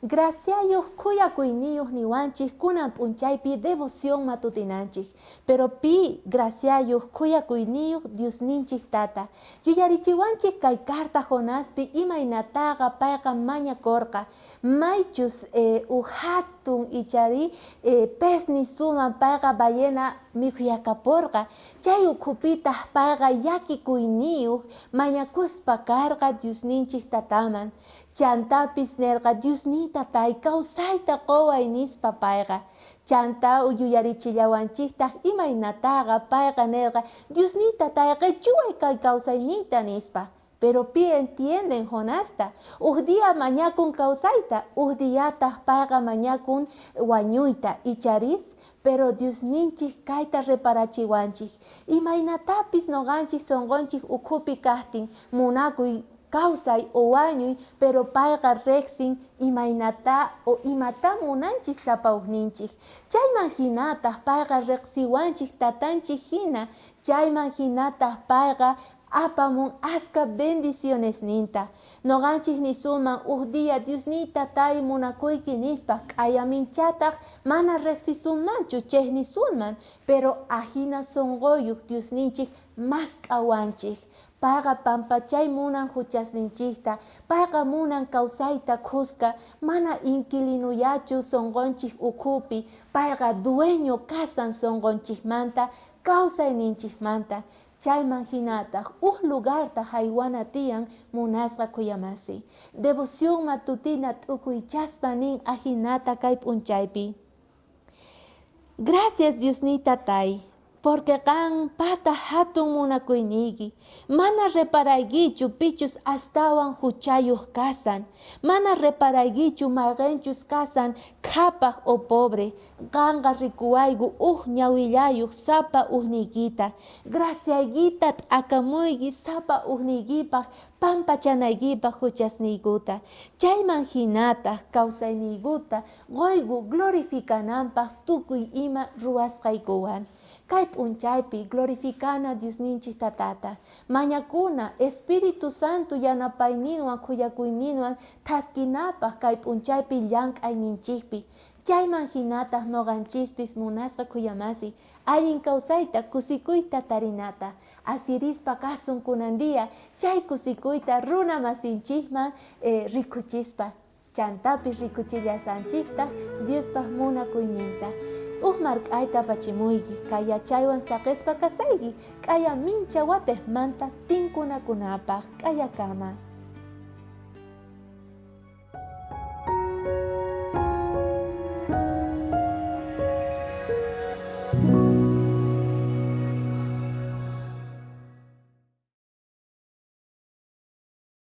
Graciayoj khuyakuyniyoj niwanchej kunan p'unchaypi devoción matutinanchej. Pero pi graciayoj khuyakuyniyoj Diosninchej Tata. Yuyarichiwanchej kay carta Jonaspi imaynataqa payqa mañakorqa. Maychus uj jatun ichari pez nisuman payqa ballena mikhuyakaporqa. Chay ukhupitaj payqa llakikuyniyoj mañakuspa karqa Diosninchej Tataman. Chantapis nerqa, Diosniy Tatay, kawsayta qoway, nispa payqa. Chantá yuyarichillawanchejtaj imaynataqa payqa nerqa, Diosniy Tatay, qhechuway kay kawsayniyta, nispa. Pero pi entienden Jonasta? Uj día mañakun kawsayta, uj diataj payqa mañakun wañuyta, icharis? Pero Diosninchej kayta reparachiwanchej, imaynatapis noqanchej sonqonchej ukhupi kajtin munakuy kawsay o wañuy, pero payqa rejsin imaynatá o imatá munanchis sapa ujninchej. Chayman jinataj payqa rejsiwanchej tatanchej jina, chayman jinataj payqa apamun aska bendicionesninta. Noqanchej nisuman uj día Diosniy Tatay munakuyki nispa, k'ayaminchataj mana rejsisunmanchu chejnisunman, pero ajina sonqoyoj Diosninchej mask'awanchej. Payqa pampachay munan juchasninchejta, payqa munan kawsayta khuska, mana inquilinoyachu sonqonchej ukhupi, payqa dueño kasan sonqonchejmanta, kawsayninchejmanta. Chayman jinataj uj lugarta jaywana tiyan munasqa khuyamasi. Devoción matutina t'ukuychaspa nin ajinata kay p'unchaypi. Gracias Diosniy Tatay, porque qan pata jatun munakuyniyki, mana reparaykichu pichus astawan juchayoj kasan, mana reparaykichu mayqenchus kasan qhapaj o pobre, qanqa rikuwayku uj ñawillayoj sapa ujniykita, graciaykita t'akamuyki sapa ujniykipaj pampachanaykipaj juchasniykuta, chayman jinataj kawsayniykuta qoyku glorificananpaj tukuy ima ruwasqaykuwan. Kay p'unchaypi glorificana Diosninchej Tatata. Mañakuna Espíritu Santo yanapayninwan khuyakuyninwan thaskinapaj kay p'unchaypi llank'ayninchejpi. Chayman jinataj noqanchispis munasqa khuyamasi, allin kawsayta, kusikuyta tarinata. Asirispa kasun kunan día chay kusikuyta runa masinchejman rikuchispa. Chantapis rikuchillasanchejtaj Diospaj munakuyninta. Uj mark'ayta apachimuyki, kay yachaywan saqespa kasayki, k'aya mincha watejmanta tinkunakunapaj k'ayakama.